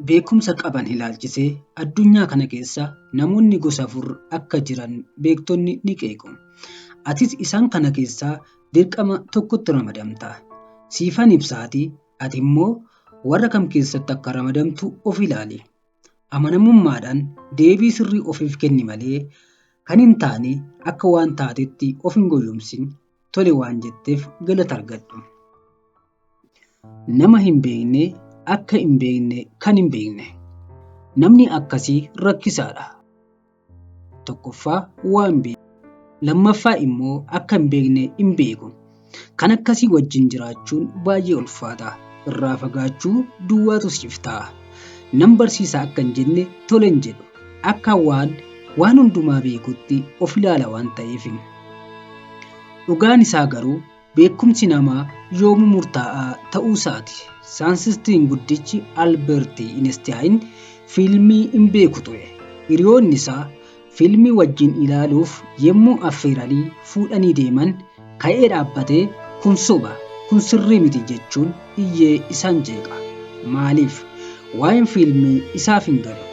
Beekumsa qaban ilaalchisee addunyaa kana keessa namoonni gosa afur akka jiran beektonni ni qeequ. Atis isaan kana keessaa dirqama tokkotti ramadamta. Siifan ibsaatii ati immoo warra kam keessatti akka ramadamtu of ilaali. Amanamummaadhaan deebii sirrii ofiif kenni malee kan hin taane akka waan taatetti of hin goyyomsin. Tole waan jetteef galata argadhu. Nama hin beekne akka hin beekne kan hin beekne. Namni akkasii rakkisaadha. Tokkoffaa waa hin beeku. Lammaffaa immoo akka hin beekne hin beeku. Kan akkasii wajjin jiraachuun baay'ee ulfaata. Irraa fagaachuu duwwaatu siif ta'a. Nan barsiisa akka hin jenne tole hin jedhu. Akka waan waan hundumaa beekutti of ilaala waan ta'eef. Dhugaan isaa garuu beekumsi namaa yoomuu murtaa'aa ta'uu isaati. Saayinsistiin guddichi Albeert Inistaayin fiilmii hin beeku ture. Hiriyoonni isaa fiilmii wajjin ilaaluuf yemmuu affeeranii fuudhanii deeman ka'ee dhaabbatee kun soba, kun sirrii miti jechuun iyyee isaan jeeqa. Maaliif? Waa'een fiilmii isaaf hin galu.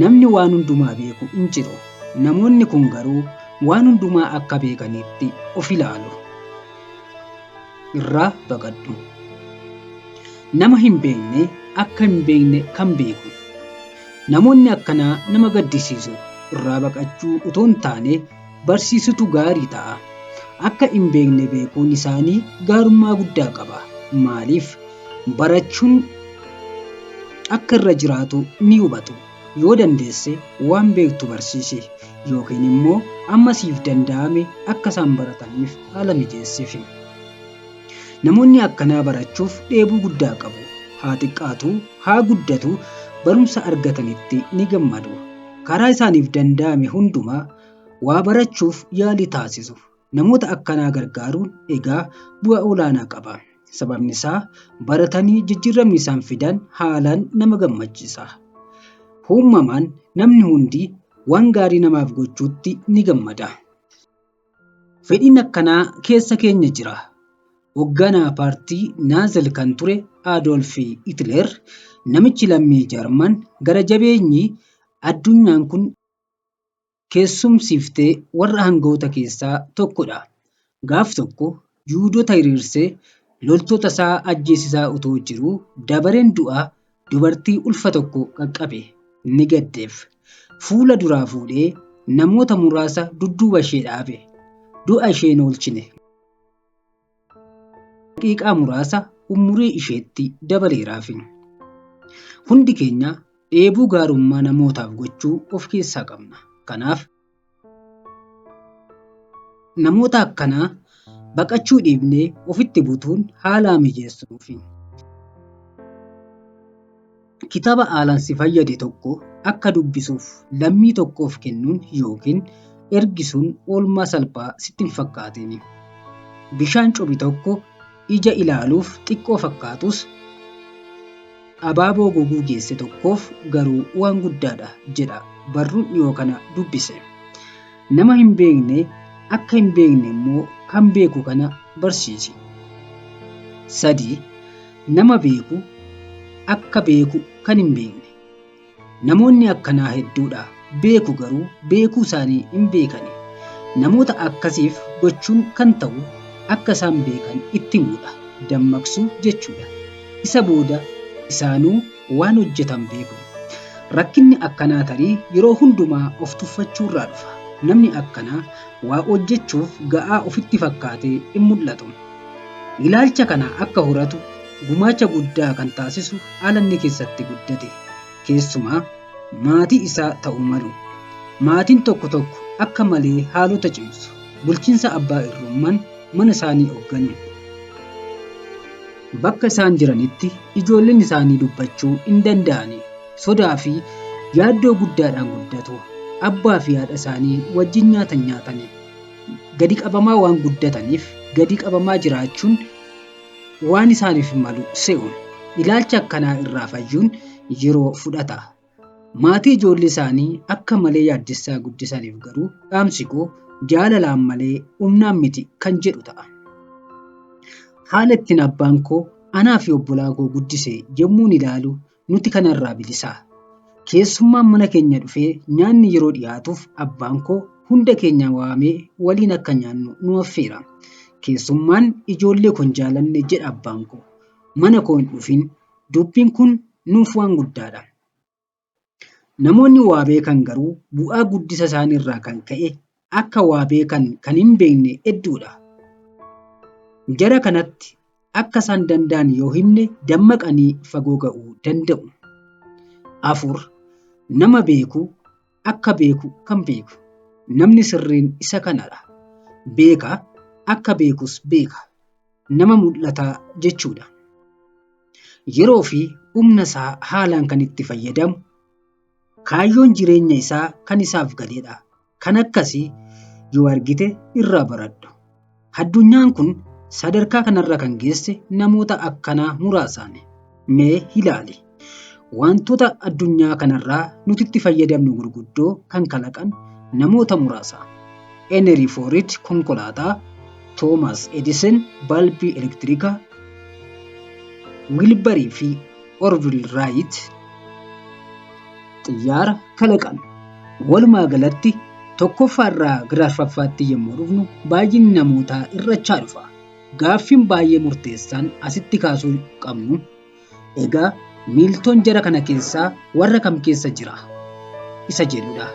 Namni waan hundumaa beeku hin jiru. Namoonni kun garuu waan hundumaa akka beekanitti of ilaalu. Irraa baqadhu. Nama hin beekne akka hin beekne kan beeku. Namoonni akkanaa nama gaddisiisu. Irraa baqachuu utoo hin taane barsiisutu gaarii ta'a. Akka hin beekne beekuun isaanii gaarummaa guddaa qaba. Maaliif? Barachuun akka irra jiraatu ni hubatu. Yoo dandeesse waan beektu barsiisi yookiin immoo amma siif danda'ame akka isaan barataniif haala mijeessiif. Namoonni akkanaa barachuuf dheebuu guddaa qabu. Haa xiqqaatu, haa guddatu barumsa argatanitti ni gammadu. Karaa isaaniif danda'ame hundumaa waa barachuuf yaalii taasisu. Namoota akkanaa gargaaruun egaa bu'aa olaanaa qaba. Sababni isaa baratanii jijjiiramni isaan fidan haalaan nama gammachiisa. Uumamaan namni hundi waan gaarii namaaf gochuutti ni gammada. Fedhiin akkanaa keessa keenya jira. Hoogganaa paartii Naazel kan ture Adolf Hitler namichi lammii Jarman gara jabeenyi addunyaan kun keessumsiiftee warra hangafoota keessaa tokkodha. Gaaf tokko Yihudoota hiriirsee loltoota isaa ajjeesisaa utoo jiruu dabareen du'aa dubartii ulfa tokko qaqqabe. Ni gaddeef. Fuula duraa fuudhee namoota muraasa dudduuba ishee dhaabe. Du'a ishee hin oolchine. Daqiiqaa muraasa umurii isheetti dabaleeraaf. Hundi keenya dheebuu gaarummaa namootaaf gochuu of keessaa qabna. Kanaaf namoota akkanaa baqachuu dhiibnee ofitti butuun haala mijeessuufi. Kitaaba haalaan si fayyade tokko akka dubbisuuf lammii tokkoof kennuun yookiin ergisuun oolmaa salphaa sitti hin fakkaatin. Bishaan cobi tokko ija ilaaluuf xiqqoo fakkaatus abaaboo goguu geesse tokkoof garuu waan guddaadha jedha barruun dhiyoo kana dubbise. Nama hin beekne akka hin beekne immoo kan beeku kana barsiisi. 3, Nama beeku akka beeku kan hin beekne. Namoonni akkanaa hedduudha. Beeku garuu beekuu isaanii hin beekani. Namoota akkasiif gochuun kan ta'u akka isaan beekan itti himuudha. Dammaqsuu jechuudha. Isa booda isaanuu waan hojjetan beeku. Rakkinni akkanaa tarii yeroo hundumaa of tuffachuurraa dhufa. Namni akkanaa waa hojjechuuf ga'aa ofitti fakkaatee hin mul'atu. Ilaalcha kana akka horatu gumaacha guddaa kan taasisu haala inni keessatti guddate, keessumaa maatii isaa ta'uu malu. Maatiin tokko tokko akka malee haalota cimsu. Bulchiinsa abbaa irrummaan mana isaanii hoogganu. Bakka isaan jiranitti ijoolleen isaanii dubbachuu hin danda'ani. Sodaa fi yaaddoo guddaadhaan guddatu. Abbaa fi haadha isaanii wajjin nyaatan nyaatani. Gadi qabamaa waan guddataniif gadi qabamaa jiraachuun waan isaaniif malu se'u. Ilaalcha akkanaa irraa fayyuun yeroo fudhata. Maatii ijoollee isaanii akka malee yaaddessaa guddisaniif garuu dhaamsi koo jaalalaan malee humnaan miti kan jedhu ta'a. Haala ittiin abbaan koo anaa fi obbolaa koo guddise yommuun ilaalu Nuti kanarraa bilisaa. Keessummaan mana keenya dhufee nyaanni yeroo dhiyaatuuf abbaan koo hunda keenya waamee waliin akka nyaannu nu affeera. Keessummaan ijoollee koo hin jaalanne jedha abbaan koo. Mana koo hin dhufin. Dubbiin kun nuuf waan guddaadha. Namoonni waa beekan garuu bu'aa guddisa isaaniirraa kan ka'e akka waa beekan kan hin beekne hedduudha. Jara kanatti akka isaan danda'an yoo himne dammaqanii fagoo ga'uu danda'u. 4. Nama beeku akka beeku kan beeku. Namni sirriin isa kanadha. Beeka akka beekus beeka. Nama mul'ataa jechuudha. Yeroo fi humna isaa haalaan kan itti fayyadamu, kaayyoon jireenya isaa kan isaaf galedha. Kan akkasii yoo argite irraa baradhu. Addunyaan kun sadarkaa kanarra kan geesse namoota akkanaa muraasaani. Mee ilaali. Wantoota addunyaa kanarraa nuti itti fayyadamnu gurguddoo kan kalaqan namoota muraasa. Henry Ford konkolaataa, Thomas Edison balbii elektirikaa, Wilbarii fi Orville Wright xiyyaara kalaqan. Walumaa galatti tokkoffaa irraa gara arfaffaatti yommuu dhufnu baay'inni namootaa hir'achaa dhufa. Gaaffiin baay'ee murteessaan asitti kaasuu qabnu egaa miiltoon jara kana keessaa warra kam keessa jira isa jedhudha.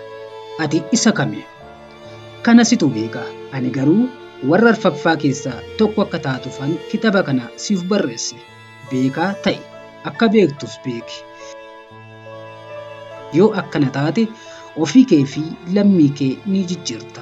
Ati isa kami? Kana situ beeka. Ani garuu warra arfaffaa keessaa tokko akka taatuufan kitaaba kana siif barreesse. Beekaa ta'i. Akka beektus beeki. Yoo akkana taate ofii kee fi lammii kee ni jijjiirta.